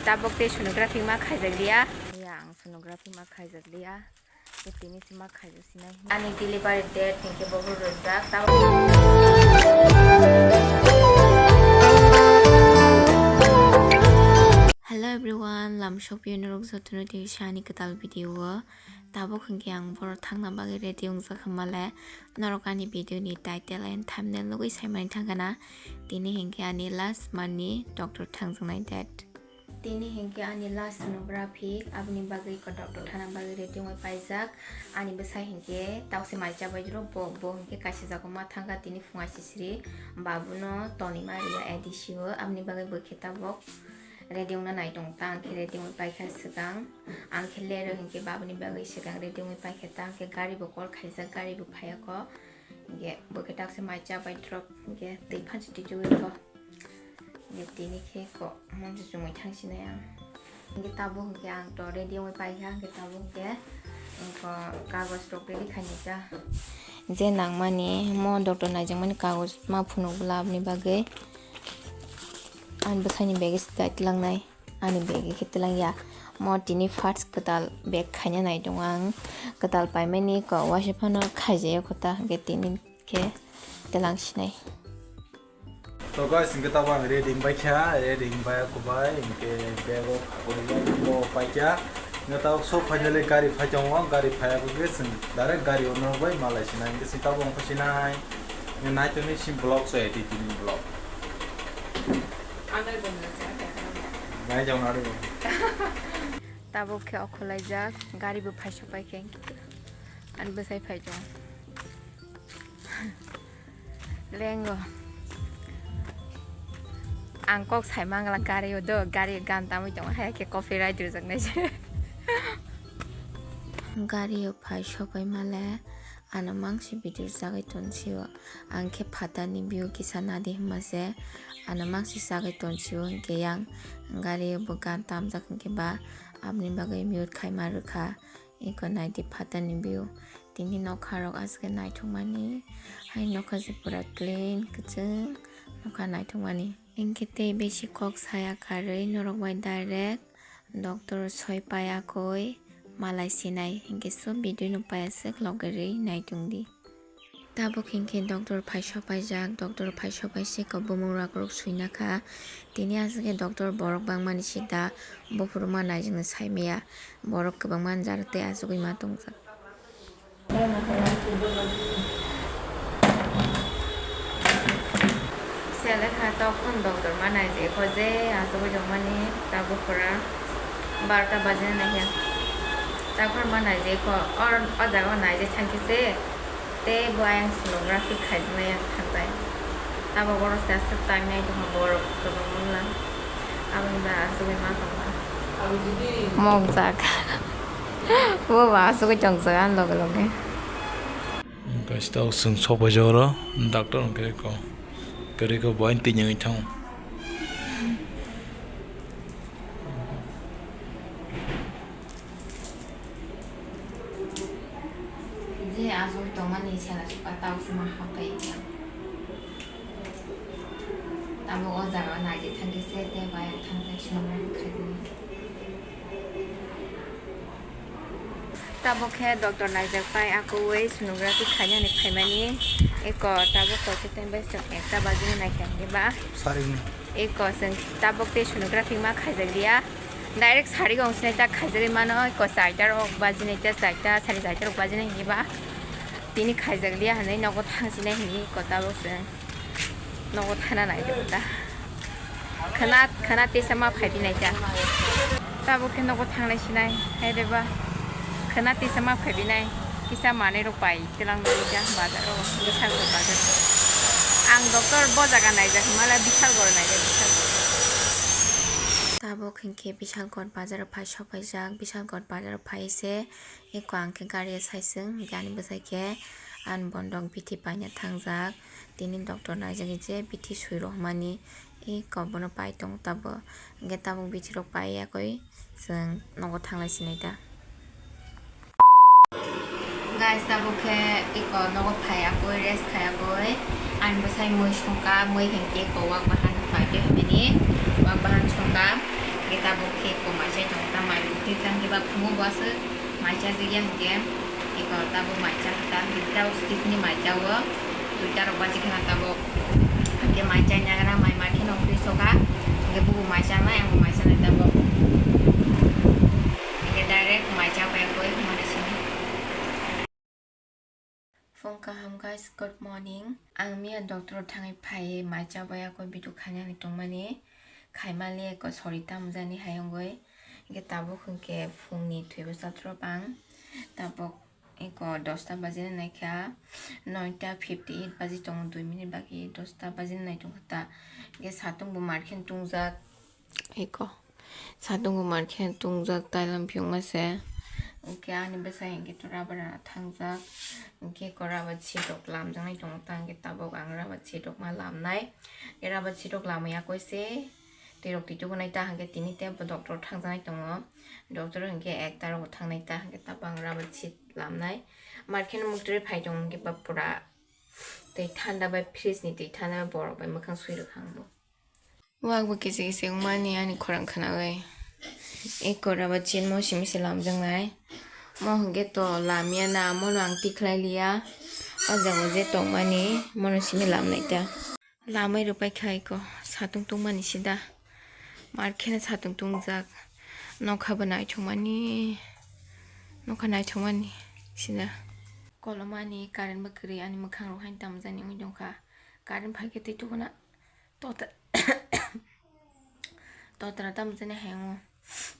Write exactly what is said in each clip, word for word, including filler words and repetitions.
Tabok tei sonography ma khaijak liya. Ya, ang sonography ma khaijak liya. Tei tini se ma khaijak sinai. Ani delivery date hinkhe bo rwjak. Tabok Hello everyone, lam sokpio norok jotono tei ani kwtal video o. Tabok hinkhe ang borok thangna bagwi ready wngjak hwnmale, norok ani video ni title and thumbnail nugwi saimani thangkha na. Tini hinkhe ani last month ni doctor thangjaknai date. Tini hinkhe ani last sonography, aboni bagwi ko doctor thana bagwi ready wngwi paijak. Ani bwsai hinkhe tausi mai chabai rw, bo, bo hinkhe kaisa jaga ma thangkha tini phungai sisiri. Babuno tonwi ma riya A D C o, aboni bagwi bo khe tabok ready wngna nai tong ta, ang khe ready wngwi paikha swkang. Ang khe lero hinkhe babuni bagwi swkang ready wngwi paikha ta, ang khe gari bo call khaijak, gari bo phaiya kho. Hinkhe bo khe taksa mai cha bai drop, hinkhe twi phansi twi chugwi kho. Hinkhe tini khe kok monsi chumui thangsinai ang. Hinkhe tabuk hinkhe ang to ready wngwi paikha, hinkhe tabuk hinkhe kagoj rok ready khainai ta. Je nangmani mo doctor naijakmani kagoj ma phunuk bwla aboni bagwi. Ani bwsaini bag se dai tlangnai. Ani bag khe tlang ya. Mo tini first kwtal bag khaina nai tongo ang. Kwtal paimani kok waisa phano khaijaio kho ta, hwnkhe tini khe tlang sinai. To guys, hwnkhe tabuk ang ready wngbai kha, ready wngbai kubai, hwnkhe bag o khakurwi mo paikha. Hwnkhe tabuk so finally gari phai tongo, gari phaiya khe chwng direct gari o norok bai malai sinai, hwnkhe chwng tabuk wngkha sinai. Hwnkhe nai tongni si vlog so edit ni vlog. Nai jao nari. Tabuk khe okholaijak, gari bo phai sopai khe ani bwsai phai tongo. Lengo. Ang kok sai mangla gari o do, gari gan tamwi tongo, hai khe copyright rwjaknai se. Gari o phai sopai male. Ano mangsi bidir jagwi tonsio. Ang khe phatarni view kisa nadi hwnma se ano mangsi chagwi tonsio, hinkhe yang gari o bo gan tamjak hinkhe ba aboni bagwi mute khaima rwkha. Eko naidi phatarni view. Tini nokha rok aswk naithokmani. Hai nokha se pura clean, kwchwng nokha naithokmani. Hinkhe tei besi kok saya karwi norok bai direct doctor soi paiya koi malai sinai, hinkhe so video no paiya swk logi rwi naitung di. Tabuk hinkhe doctor phai sopaijak, doctor phai sopai se kok bumung rok rok suina kha. Tini aswk khe doctor borok bangmani sida buphuru ma naijaknai saimaya, borok kwbangma jaro tei achugwi ma tongjak. Sele kha tok phone doctor ma naijak kho je achugwi tongmani tabuk pura barota bajina naikhe. Takhor ma naijak kho, or o jaga o naijak thangkhe se tei bo ayang sonography khaijaknai yang thangjai. Tabuk oro se aswk time nai tongkha borok kwbangma wngla. Aboni ba achugwi ma tongma. Mokjak. Bo ba asugwi tongjak ani loge loge. Guys, tabuk chwng sopaijak oro doctor hwnkhe ko kwrwi khe bo ani twi nangwi thango. Je asugwi tongmani sela chuka tabuk se ma hapkha. Tabuk o jaga o naidi thangkhe se tei bai ang thangkhe sonography khaidi. Tabuk khe doctor naijak pai, akoi sonography khainani phaimani. Eko tabuk khe ten bai ekta bajini naikha hinkhe ba. Saring. Eko chwng tabuk tei sonography ma khaijak liya. Direct sari gong sinai ta khaijagwi mano, eko charta rok bajinai ta, charta, sari charta rok bajinai hinkhe ba. Tini khaijak liya hinwi nogo thangsinai hinwi eko tabuk chwng nogo thana naijak ta. Khwna, khwna tesa ma phaibi nai ta. Tabuk khe nogo thanglai sinai, hai de ba. Khwna tesa ma phaibi nai. Kisa manwi rok pai. Tilang nai ja bazar o, Bishalgarh bazar. Ang doctor bo jaga naijak hwnmale Bishalgarh naijak, Bishalgarh. Tabuk hinkhe Bishalgarh bazar o phai sopaijak, Bishalgarh bazar o phai se eko ang khe gari o saisung, hinkhe ani bwsai khe ani bondok bithi paina thangjak. Tini doctor naijak je bithi sui rw hwnmani, eko bono pai tongo tabuk, hinkhe tabuk bithi rok pai yakwi chwng nogo thanglai sinai ta. Guys, tabuk khe eko nogo phai yakwi, rest khai yakwi. Ani bwsai mui songkha, mui hinkhe eko wak bahan paikhe hwnmani. Wak bahan songkha, hwnkhe tabuk khe eko mai chai tongo ta, mai bo khe kha, hwnkhe ba phungo bo aswk mai chajak ya hwnkhe, eko tabuk mai cha kha ta, hwnkhe tabuk swtwi phini mai cha o, duita rok baji kha na tabuk, hwnkhe mai chai nagra, mai mar khe nong twi sokha, hwnkhe bubo mai chanai, ang bo mai chanai tabuk, hwnkhe direct mai cha bai koi mani sini. Phung kaham guys, good morning. Ang miya doctor o thangwi phaiwi mai cha bai akoi video khainani tongmani. Khaimali eko sori tamjani hai wngwi. Hwnkhe tabuk hwnkhe phungni thwibo chatro bang. Tabuk eko dosta bajina naikha, noita fifty eight baji tongo, dui minute baki dosta bajina nai tongkha ta. Hwnkhe satung bo markhe tungjak. Eko. Satung bo markhe tungjak, tailam phiyokma se. Hwnkhe ani bwsai hwnkhe to rubber rana thangjak. Hwnkhe eko rubber seat rok lamjaknai tongo ta, hwnkhe tabuk ang rubber seat rok ma lamnai. Hwnkhe rubber seat rok lamwi akoi se twi rok twi tukunai ta, hwnkhe tini tei bo doctor thangjaknai tongo. Doctor hwnkhe ekta rogo thangnai ta, hwnkhe tabuk ang rubber seat lamnai. Markhe no muktwi phai tongo, hwnkhe ba pura twi thanda bai, fridge ni twi thanda bai borok bai mwkhang sui rwkha ang bo. Wak bo kisa kisa wngmani ani khorang khwnawi. Eko rubber seat mo simi se lamjaknai. Mo hwnkhe to lamya na, mono ang tikhlai liya. O jaga o je tongmani, mono simi lamnai ta. Lamwi rwpai kha eko, satung tungmani sida. Mar kheno satung tungjak. Nokha bo naithokmani, nokha naithokmani sida. Kolomani current bo kwrwi, ani mwkhang rok haino tamjani wngwi tongkha. Current phaikhe tei tukuna. Tota-, totra tamo jani hayung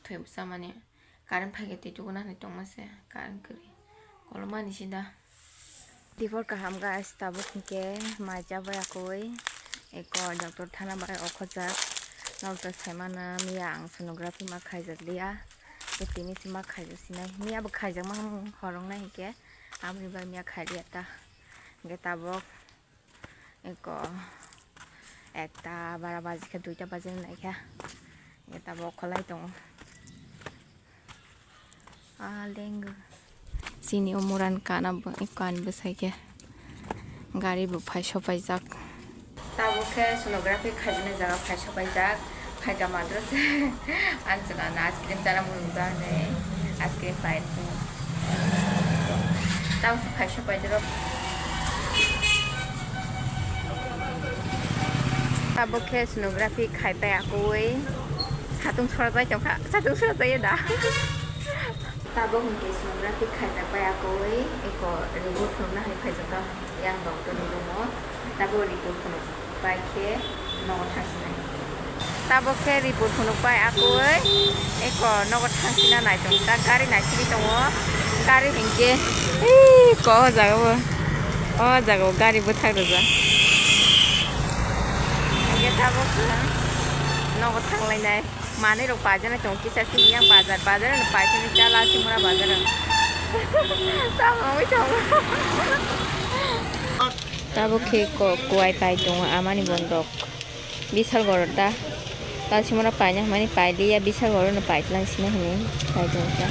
thwi bwsa mani current phaikhe twi tukuna hinwi tongma se current kwrwi kolomani sida. Tibor kaham guys, tabuk hinkhe mai cha bai akoi eko doctor thana bai okhojak. Doctor saimano miya ang sonography ma khaijak liya, tei tini se ma khaijak sinai, miya bo khaijak ma hor wngnai hinkhe, aboni bagwi miya khailiya ta. Hinkhe tabuk Eko ekta bara baji khe, duita baji nai khe. Eko tabuk kholai tongo. A lengo. Chini o muran kana bo, eko ani bwsai khe. Gari bo phai sopaijak. Tabuk khe sonography khaijani jaga phai sopaijak. Phaika madra se. Ang chwla na ice cream chana mung ja ne. Ice cream pai. Tamo se phai sopai doro. Tabuk khe sonography khai pai akoi. Satung sora jai tongkha. Satung sora jai da. Tabuk hwnkhe sonography khaijak pai akoi. Eko report phunukna hai phaijak tong. Yang doctor ni room o. Tabuk report phunuk pai khe nogo thangsinai. Tabuk khe report phunuk pai akoi eko nogo thangsina nai tongo. Ta gari naisingwi tongo. Gari hinkhe ih ko o jaga o. O jaga o gari bwthak rijak. Hinkhe tabuk khe nogo thanglainai. Manwi rok paijana tongo kisa simi yang bazar, bazar no paisani ta Lalsimura bazar o. Tamo wngwi tongo. Tabuk khe ko-, kuwai pai tongo amani bondok. Bisal gorok ta. Lalsimura paina hwnmani pailiya, bisal gorok no paitlang sina hwnwi pai tongo ta.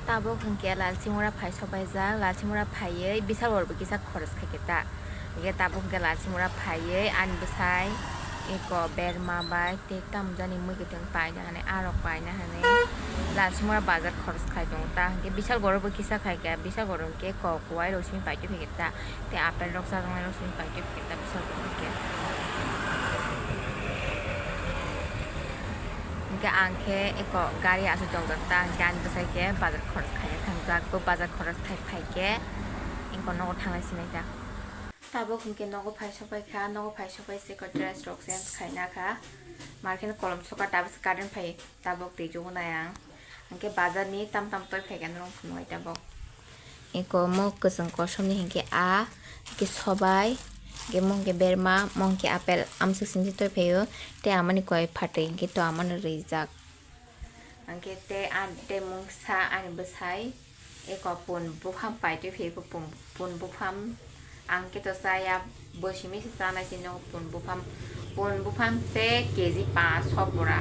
Tabuk hwnkhe Lalsimura phai sopaijak, Lalsimura phaiwi bisal gorok bo kisa khoroksa khe ta. Hingke tabuk hingke Lalsimura phaiwi ani bwsai eko berma bai tei tamjani mui kwthwng paina hinwi arok paina hinwi Lalsimura bazar khoroksa khai tongo ta. Hingke bisal gorok bo kisa khai khe, bisal gorok hingke kok kuwai rok simi paitwi phaikhe ta, tei apple rok chajaknai rok simi paitwi phaikhe ta bisal gorok hingke. Hingke ang khe eko gari aswk tongjak ta, hingke ani bwsai khe bazar khoroksa khaina thangjak, bo bazar khoroksa khai phaikhe eko nogo thanglai sinai ta. Tabuk hwnkhe nogo phai sopai kha, nogo phai sopai se eko dress rok change khaina kha. Mar kheno kolom sokha, tabuk se current phai, tabuk twi chugo nai ang. Hwnkhe bazar ni tam tam toi phai khe norok phunuk bai tabuk. Eko mo kwchwng kosom ni hwnkhe a, hwnkhe sobai, hwnkhe mo hwnkhe berma, mo hwnkhe apple, amswk simi se toi phaio, tei amani koi phatwi hwnkhe to amano rijak. Hwnkhe tei ani tei mungsa ani bwsai eko pun buphang paitwi phi pun, pun buphang ang khe to chaya bo simi se chanai tini o pun buphang, pun buphang se K G panch sho pura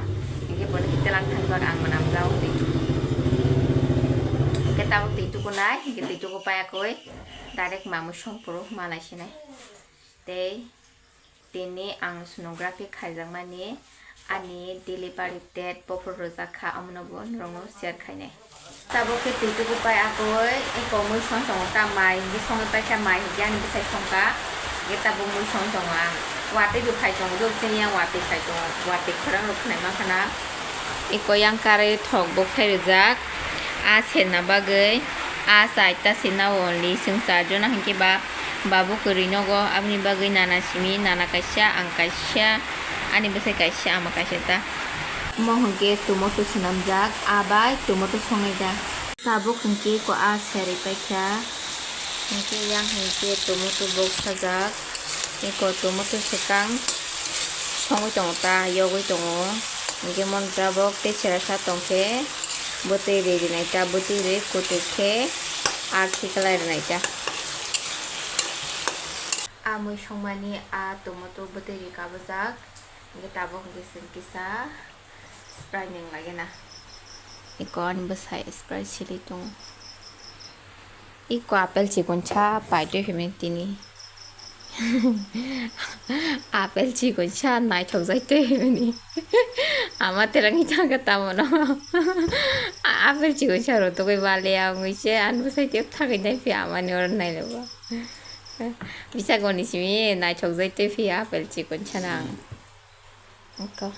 hwnkhe bono khe telang thangjak ang mwnam jao twi hwnkhe tabuk twi tukunai hwnkhe twi tuku paiya koi direct mamwi songphuru malai sinai tei. Tini ang sonography khaijakmani ani delivery date bophor rwjak kha, omono bo norokno share khainai. Tabuk khe twi tubu pai akoi, eko mui song tongo ta, mai hwnkhe songwi paikha, mai hwnkhe ani bwsai songkha, hwnkhe tabuk mui song tongo ang. Watwi bo phai tongo, jok sini yang watwi phai tongo, watwi khorang rok khwnai mankha na. Eko yang karwi thok boksai rwjak, a senna bagwi, a chaita senna only, chwng charjona hwnkhe ba, babu kwrwi nogo, aboni bagwi nana simi, nana kaisa, ang kaisa, ani bwsai kaisa, ama kaisa ta. Omo hwnkhe tomato swnamjak, a bai tomato songnai da. Tabuk hwnkhe eko a serwi paikha, hwnkhe yang hwnkhe tomato boksajak, eko tomato swkang songwi tongo ta, yogwi tongo, hwnkhe mon tabuk tei serasa tongkhe bwtwi ri rinai ta, bwtwi ri kutuk khe arsi kwlai rinai ta. A mui songmani a tomato bwtwi ri kabujak, hwnkhe tabuk hwnkhe chwng kisa Sprite neng lagena. Eko ani bwsai Sprite sili tongo. Eko apple chikonsa paitwi himni tini. Apple chikonsa naithok jai twi himni. Ama terangwi thangkha tamono. Apple chikonsa rotogwi baliya wngwi se ani bwsai tei thangwi nai phi amani oro nailago. Bisagoni simi naithok jai twi phi apple chikonsa nang. Eko.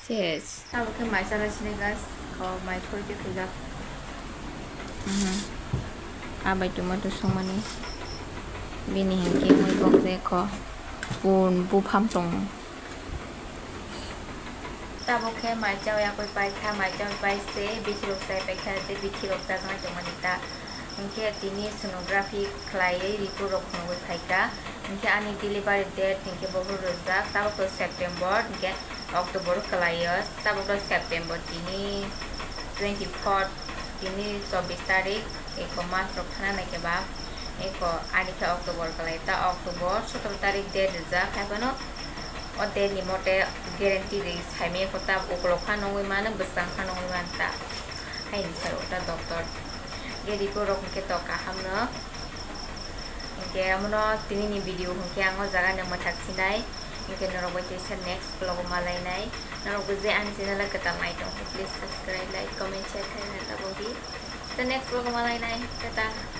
Yes. Tabuk khe mai chana sini guys. Ko mai thoi khe thujak. Mhm. Abai tomato songmani. Bini hinkhe mui bok je ko. Pun buphang tongo. Tabuk khe mai chao yakui paikha, mai chao pai se bithi rok chai paikha, je bithi rok chajaknai tongmani ta. Hinkhe tini sonography khlaiwi report rok phunugwi phaikha. Hinkhe ani delivery date hinkhe bohor rwjak, tabuk to September, hinkhe October kwlaio, tabuk to September tini twenty four, tini chobbish tarik, eko mas rok thana naikhe ba, eko ani khe October kwlai ta, October sotoro tarik date rwjak, haiphano o date ni mote guarantee rwi saimaya kho ta, ukolok phano wngwi mano, bwswk phano wngwi mano ta. Haini sar uta doctor. Ge report rok hwnkhe to kaham no. Hwnkhe amono tini ni video hwnkhe ang o jaga no mwthak sinai. Hwnkhe norok bai teisa next vlog o malainai. Norok bo je ani channel o kwtal nai tong khe please subscribe, like, comment, share khaina ta bodi. The next vlog o malainai. Tata.